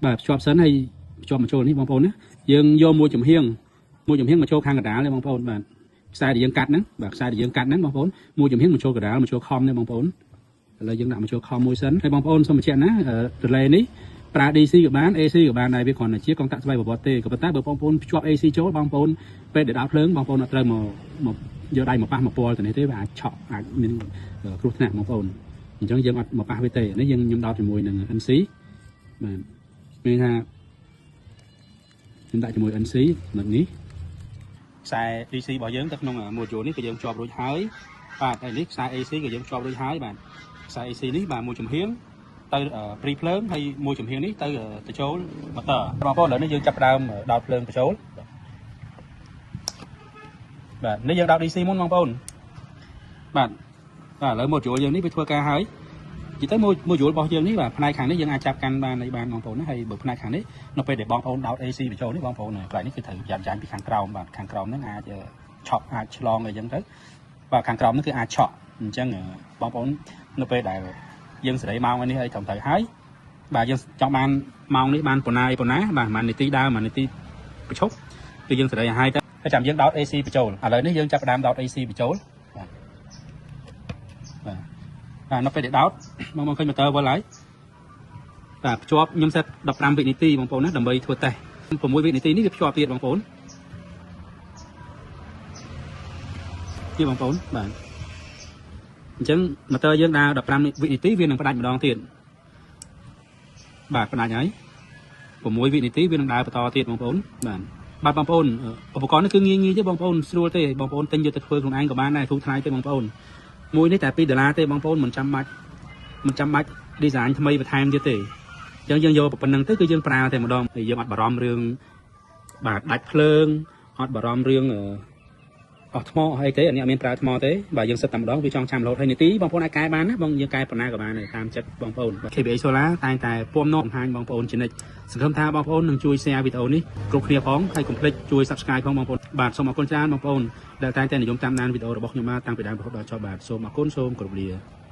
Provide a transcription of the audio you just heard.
បាទភ្ជាប់សិនហើយភ្ជាប់មកចូលនេះបងប្អូនណាយើងយកមួយចំហៀងមួយចំហៀងមកចូលខាងកណ្ដាលនេះបងប្អូនបាទខ្សែដែលយើងកាត់ហ្នឹងបាទខ្សែដែលយើងកាត់ហ្នឹងបងប្អូនមួយចំហៀងមកចូលកណ្ដាលមកចូលខំនេះបងប្អូនឥឡូវយើងដាក់មកចូលខំមួយសិនហើយបងប្អូនសូមបញ្ជាក់ណារ៉េនេះប្រើ DC ក៏បាន AC ក៏បានដែរវាគ្រាន់តែជាកុងតាក់ស្វ័យប្រវត្តិទេក៏ប៉ុន្តែបើបងប្អូនភ្ជាប់ AC ចូលបងប្អូនពេលដែលដោតភ្លើងបងប្អូនអត់ត្រូវមកមកយកដៃមកប៉ះមកពាល់ទៅនេះទេវាអាចឆក់អាចមានគ្រោះថ្នាក់បងប្អូនអញ្ចឹងយើងអត់មកប៉ះវាទេនេះយើងខ្ញុំដោតជាមួយនឹង NC បាទមានថាខ្ញុំដាក់ជាមួយ NC ចំណុចនេះខ្សែ DC របស់យើងទៅក្នុង module នេះក៏យើងភ្ជាប់រួចហើយបាទហើយនេះខ្សែ AC ក៏យើងភ្ជាប់រួចហើយបាទខ្សែ AC នេះបាទមួយចំហៀងទៅព្រីភ្លើងហើយមួយចំហៀងនេះទៅទៅចូល motor បងប្អូនឥឡូវនេះយើងចាប់ផ្ដើមដោតភ្លើងបញ្ចូលបាទនេះយើងដោត DC មុនបងប្អូនបាទបាទឥឡូវ module យើងនេះវាធ្វើការហើយនិយាយទៅ module របស់យើងនេះបាទផ្នែកខាងនេះយើងអាចចាប់កាន់បានអីបានបងប្អូនណាហើយបើផ្នែកខាងនេះនៅពេលដែលបងប្អូនដោត AC បញ្ចូលនេះបងប្អូនកន្លែងនេះគឺត្រូវយ៉ាប់យ៉ាញ់ពីខាងក្រោមបាទខាងក្រោមហ្នឹងអាចឆក់អាចឆ្លងអីចឹងទៅបាទខាងក្រោមហ្នឹងគឺអាចឆក់អញ្ចឹងបងប្អូននៅពេលដែលយើងសេរីម៉ោងនេះអីត្រឹមត្រូវហើយបាទយើងចង់បានម៉ោងនេះបានប៉ុណ្ណាអីប៉ុណ្ណាបាទប្រហែលនាទីដើមប្រហែលនាទីប្រឈប់គឺយើងសេរីឲ្យហើយទៅហើយចាំយើងដោត AC បញ្ចូលឥឡូវនេះយើងចាប់ផ្ដើមដោត AC បញ្ចូលបាទបាទបាទនៅពេលដែលដោតបងបងឃើញ motor វិលហើយបាទភ្ជាប់ខ្ញុំ set 15វិនាទីបងប្អូនណាដើម្បីធ្វើតេស្ត6វិនាទីនេះវាភ្ជាប់ទៀតបងប្អូនទៀតបងប្អូនបាទអញ្ចឹង motor យើងដើរ15វិនាទីវានឹងផ្ដាច់ម្ដងទៀតបាទផ្ដាច់ហើយ6វិនាទីវានឹងដើរបន្តទៀតបងប្អូនបាទបាទបងប្អូនឧបករណ៍នេះគឺងាយងាយទេបងប្អូនស្រួលទេបងប្អូនទិញយកទៅធ្វើខ្លួនឯងក៏បានដែរធូរថ្លៃទេបងប្អូនមួយនេះតែ2ដុល្លារទេបងប្អូនមិនចាំបាច់មិនចាំបាច់ design ថ្មីបន្ថែមទៀតទេអញ្ចឹងយើងយកប៉ុណ្្នឹងទៅគឺយើងប្រើតែម្ដងហើយយើងអត់បារម្ភរឿងបាទដាច់ភ្លើងអត់បារម្ភរឿងអស់ថ្មអស់អីទេអានេះអត់មានប្រើថ្មទេបាទយើងសិតតែម្ដងវាចង់ចាំរហូតហើយនាទីបងប្អូនអាចកែបានណាបងយើងកែប៉ុណ្ណាក៏បានដែរតាមចិត្តបងប្អូន KBA Solar តែងតែពំនាំបង្ហាញបងប្អូនជានិច្ចសង្ឃឹមថាបងប្អូននឹងជួយ share វីដេអូនេះគ្រប់គ្នាផងហើយកុំភ្លេចជួយ Subscribe ផងបងប្អូនបាទសូមអរគុណច្រើនបងប្អូនដែលតែងតែនិយមតាមដានវីដេអូរបស់ខ្ញុំបាទតាំងពីដើមរហូតដល់ចប់បាទសូមអរគុណសូមគោរពលា។